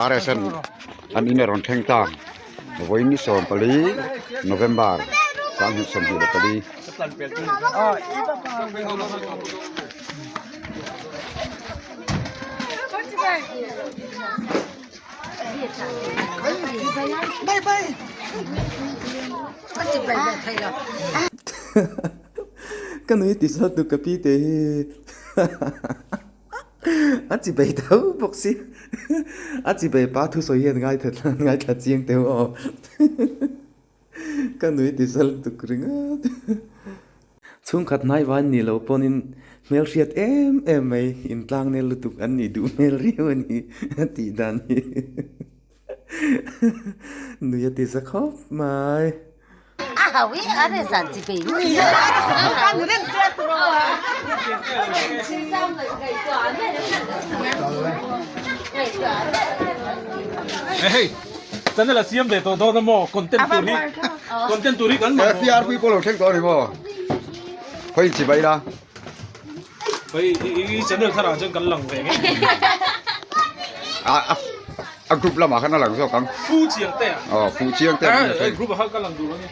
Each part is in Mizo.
RSN an in a rawn thleng ta vawiin ni 14 November 2024. Ka nui ti sawt tu ka pi te hi a chi bei tho bawk si a chi bei pa thusawi hian ngaithla chiang teuh aw ka nui ti sawt tuk ringawt. Chhungkhat hnaiva an nih loh pawhin hmelhriat em em mai intlang nel lutuk an nih duh hmel riau a ni a tih dan hi nui a ti za khawp mai. Hei channel a siam ve tawh dawn a maw content tur hi content tur hi kan mamawh. PRP pawh lo thleng tawh a ni maw? Khawi in chibai la. Khawi i channel thar ah chuan kan lang ve nge. A a a group lamah khan a lang zawk ang. Fu chiang te ah. Aw fu chiang te ah. Group ah khan ka lang duh lo ni.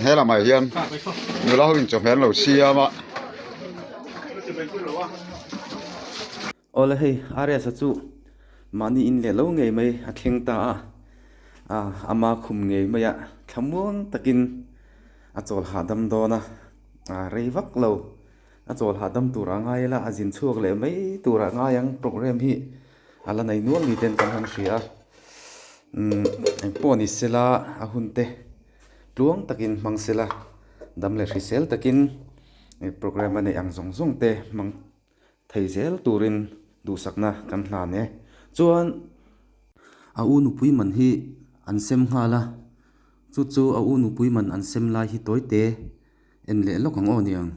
He lamah hian nula ho in chawhmeh an lo siam a. Awle hei RS-a chu mahni in leh lo ngei mai a thleng ta a, ama khum ngei mai a thlamuang takin a chawl hahdam dawn a, rei vak lo. A chawl hahdam tur a ngai ila a zin chhuak leh mai tur a ngai ang program hi a la nei nual ni ten kan han hria a umm engpawh ni sela a hun te tluang takin hmang sela dam leh hrisel takin program a neih ang zawng zawng te hmang thei zel turin duhsakna kan hlan e chuan a u nupui man hi an sem nghal a chu chu a u nupui man an sem lai hi tawi te. En leh lawk ang aw niang.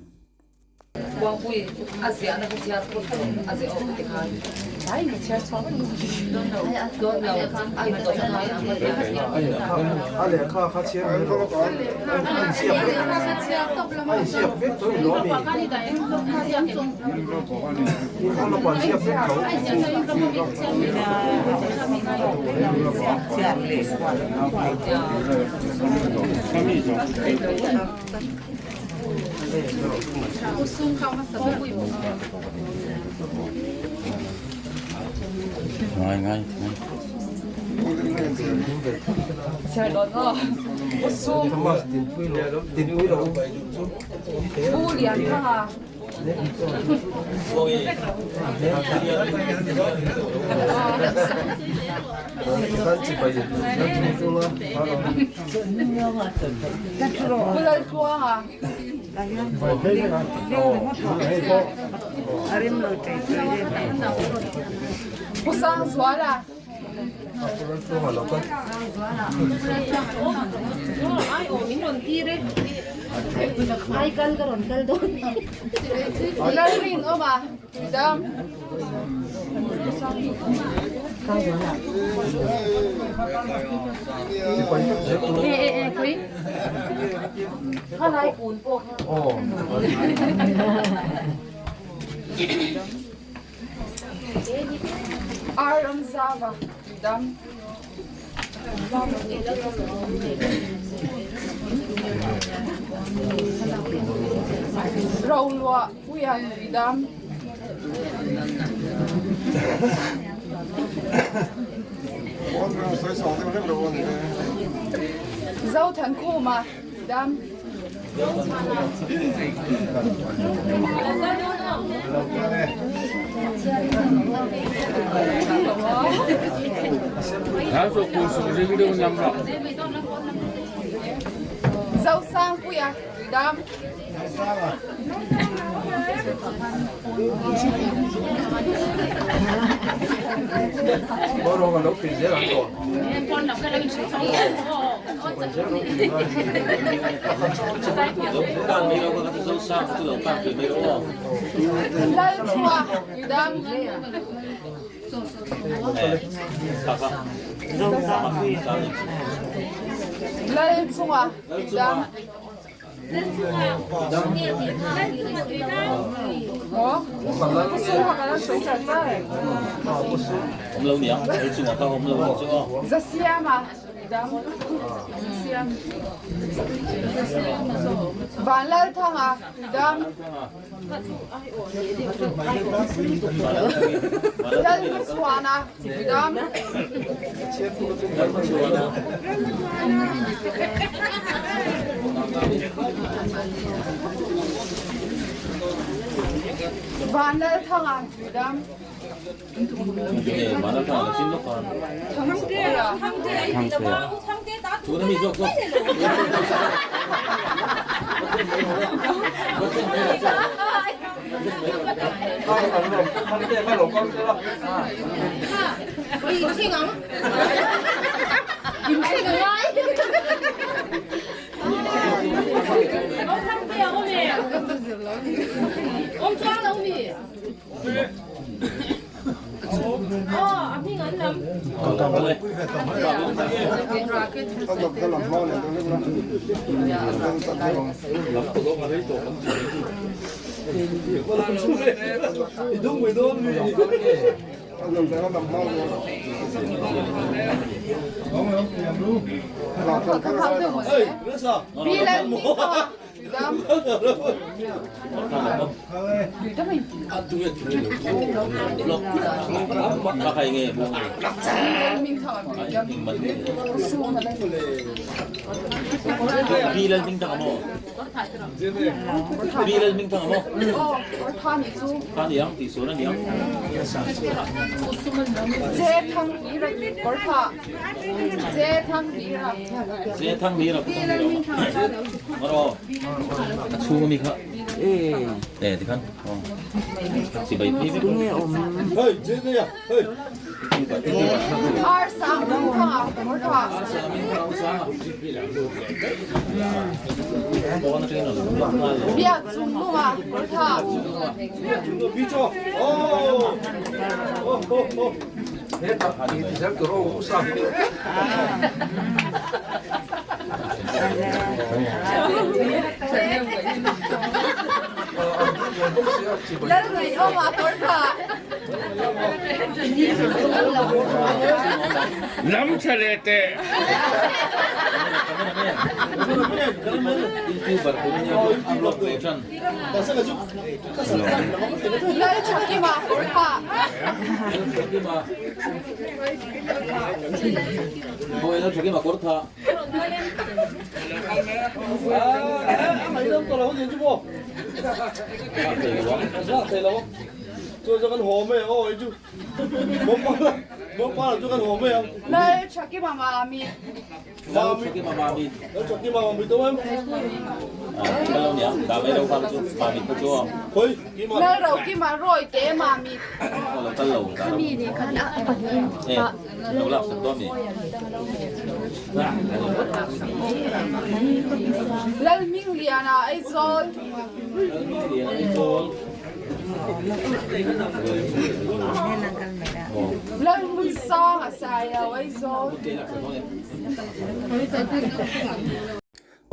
Lalchunga Tuidam. Zasiama Tuidam. Vanlalthanga Tuidam. Lalhmachhuana Tuidam. Vanlalthanga Tuidam.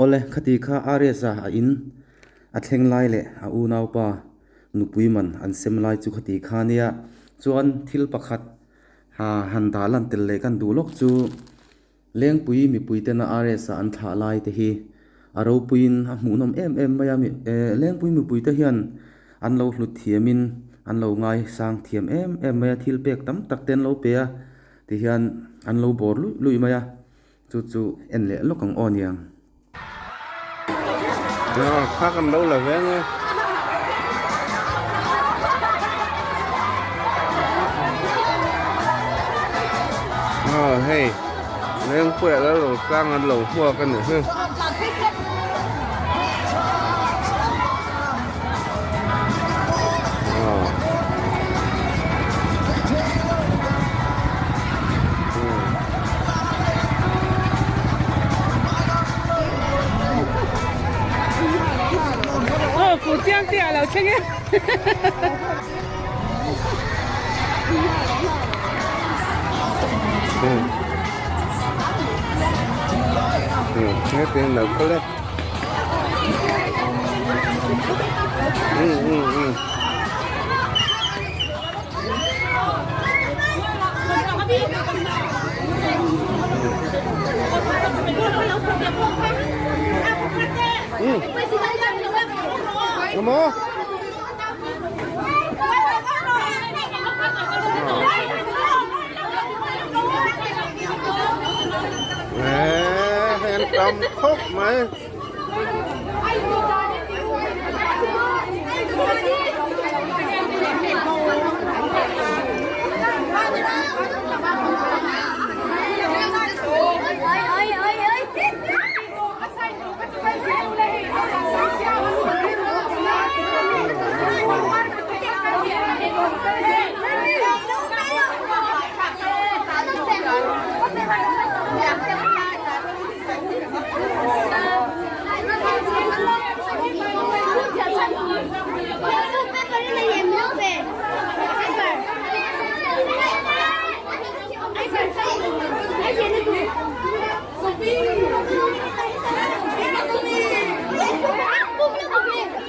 Awle, khati kha RS-a a in a thleng lai leh a unaupa nupui man an sem lai chu khati kha nia. Chuan thil pakhat ha han dah lan tel leh kan duh lawk chu Lengpui mipui tena RS-a an thlah lai te hi a ropuiin a hmuhnawm em em mai a, Lengpui mipui te hian an lo hlut thiamin an lo ngaisang thiam em em mai a, thil pek tam tak te an lo pe a tihian an lo bawr luih luih mai a. Chu chu en leh lawk ang aw niang. Kha kan lo la ve nge. Aw hei Lengpuia lal lo tlang an lo hmuak a ni hi. Aw fu chiang te a lo thleng e. Heti an lo kal e. Maw? Hei an tam khawp mai.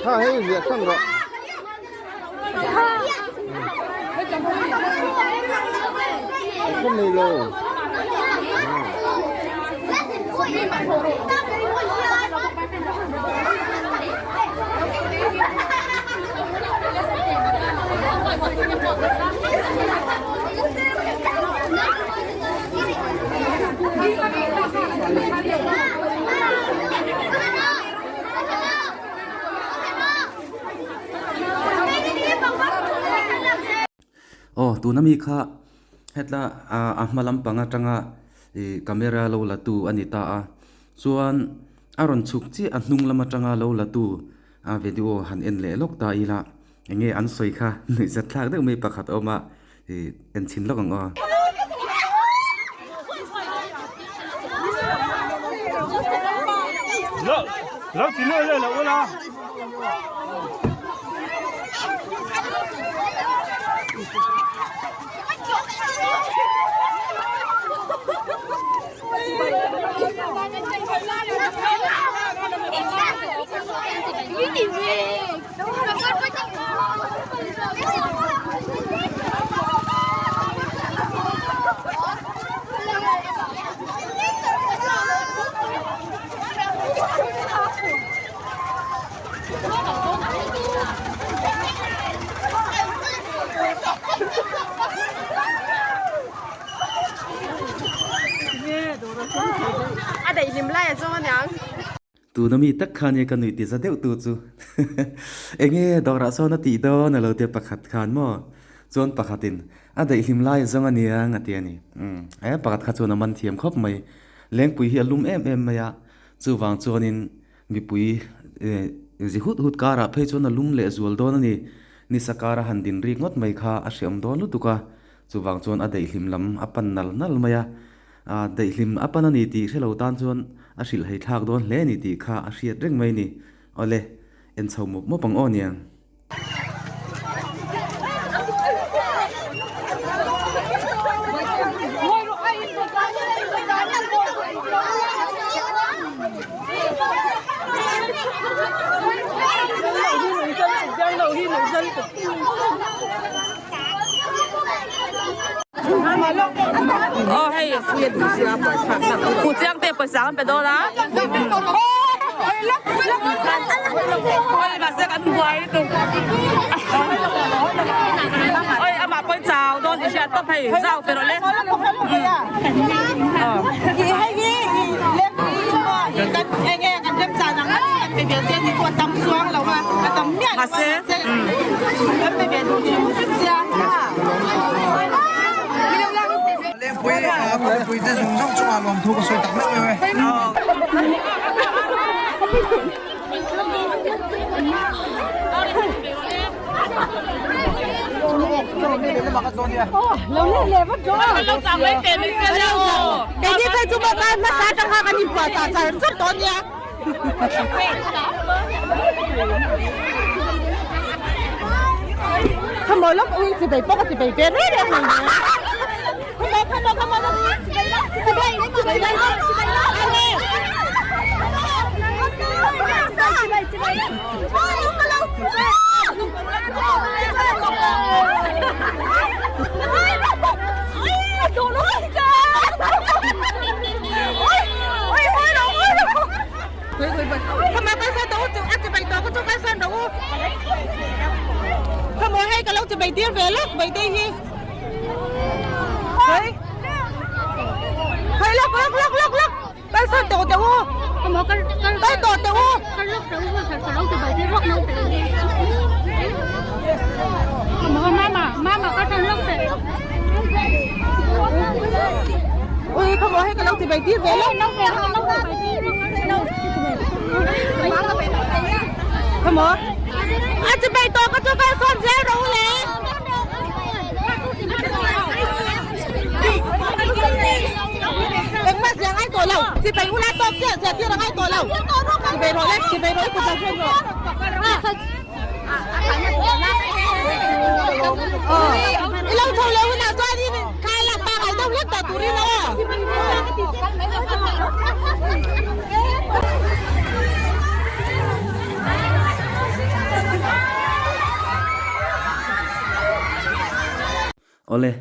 Kha hei ziah san rawh. Ka nei lo. Aw tuna mi kha hetla a hma lampang atanga ih camera lo la tu a ni ta a chuan a rawn chhuk chiah a hnung lam atanga lo la tu a video han en leh lawk ta ila eng nge an sawi kha nuihzat thlak deuh mai pakhat a awm a ih en chhin lawk ang aw. Lo ti leh leh loh ula. A daihlim lai a zawng aniang. Tuna mi tak khan e ka nuih ti za deuh tu chu enge dawrah sawn a tih dawn a lo tia pakhat khan maw chuan pakhatin a daihlim lai a zawng aniang a ti a ni umm he pakhat kha chuan a man thiam khawp mai lengpui hi a lum em em mai a chuvang chuanin mipui eh zi hut hut karah phei chuan a lum leh zual dawn a ni ni sakara han din rik ngawt mai kha a hreawm dawn lutuk a chuvang chuan a daihlim lam a pan nal nal mai a. A daihlim a pan a ni tih hrelo tan chuan a hrilh hei thlak dawn hle a ni tih kha a hriat reng mai a ni. Awle, en chho mawp mawp ang aw niang. Aw hei Fuhchiang te pawisa kan pe dawn a Oi mahse kan buai lutuk Oi amah pawh chau dawn tih hriat tawp hei zau pe rawh le Mahse Awle,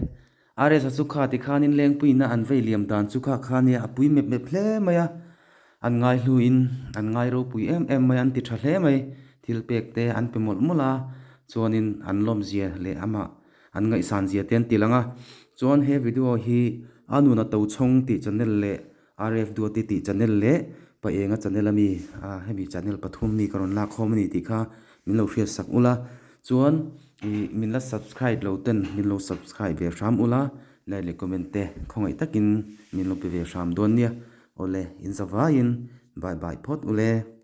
RS-a chu kha tikhanin lengpuiina an vei liam dan chu kha kha nia a pui mep mep hle mai a, an ngaihluin an ngai ropui em em mai a, an ti tha hle mai, thil pek te an pe mawlh mawlh a, chuanin an lawmzia leh amah an ngaihsan zia te an ti lang a, chuan he video hi a nuna tochhawng tih channel leh RF Duati tih channel leh Paenga channel ami hemi channel pathum mi ka rawn lak khawm a ni tih kha min lo hriat sak ula chuan ih min la subscribe lo ten min lo subscribe ve hram ula like leh comment te khawngaih takin min lo pe ve hram dawn nia awle in zavaiin bye bye phawt ule.